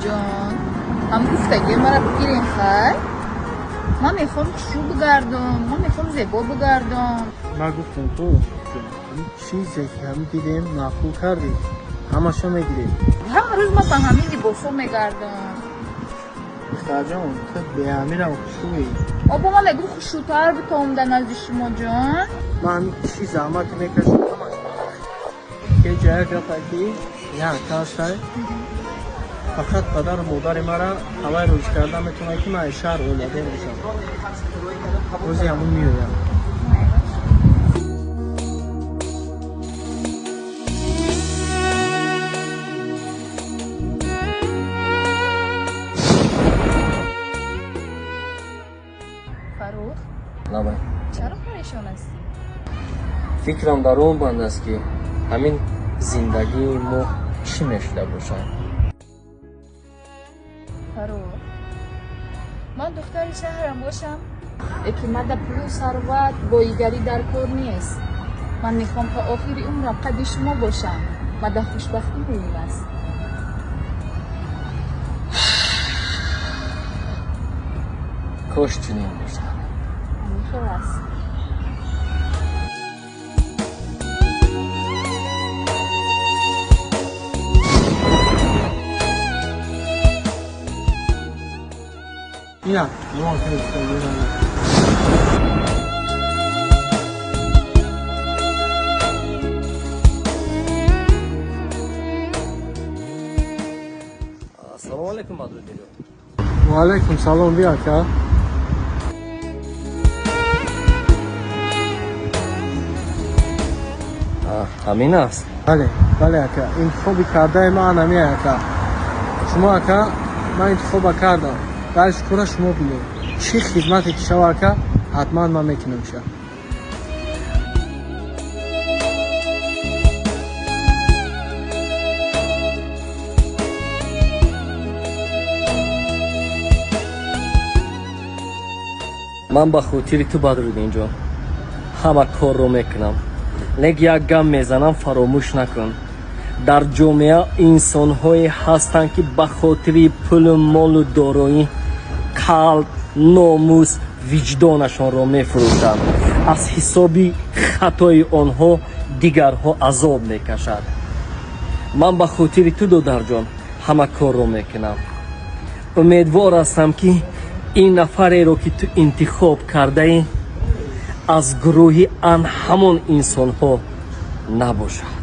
Ҷон, ҳам гуфтагӣ мара бигирен. Хай, ман мехоҳам хушрӯ бигардам, ман мехоҳам зебо бигардам. Ман гуфтам, ту чизе ки ҳам дидем, маъқул кардӣ, ҳамаша мегирем. Ҳама рӯз ман ба ҳамин либосҳо мегардам. Духтарҷон, ту беамирам хушрӯӣ. Обо, ман мегӯм, хушрӯтар битавонам дар назди шумо, ҷон. Ман ҳамин чӣ заҳмате мекашам, ҳамаш ке ҷая гапа ки як касай фақат падару модари мара ҳавай рӯз карда метавонад, ки ман аз шаҳр оиладор бошам. Рӯзи ҳамун меоям. Фаррух. Лабай. Чаро парешон ҳастӣ? Фикрам дар он банд аст, ки ҳамин зиндагии мо чӣ мешуда бошад. Фаррух, ман духтари шаҳрам бошам, лекин мада пулу сарват, боигарӣ дар кор нест. Ман мехоҳам то охири умрам қади шумо бошам. Мада хушбахтӣ муҳим аст. Кош чунин бошад. Ҳамин хел аст. Ина мо гуфтагӣ. Ассалому алайкум, Бадруддинҷон. Ваалайкум салом, бия, ака. Ҳамин аст? Бале, бале, ака, интихоби кардаи ман ҳамин, ака. Шумо, ака, ман интихоба кардам, дар шукура шумо бинед. Чӣ хизмате ки шава, ака, ҳатман ман мекунам ша. Ман ба хотири ту, Бадруддинҷон, ҳама корро мекунам, лек як гам мезанам, фаромӯш накун: дар ҷомеа инсонҳое ҳастанд, ки ба хотири пулу молу дороӣ қалб, номус, виҷдонашонро мефурӯшанд. Аз ҳисоби хатои онҳо дигарҳо азоб мекашад. Ман ба хотири ту, додарҷон, ҳама корро мекунам. Умедвор ҳастам, ки ин нафареро, ки ту интихоб кардаӣ, аз гурӯҳи ан ҳамон инсонҳо набошад.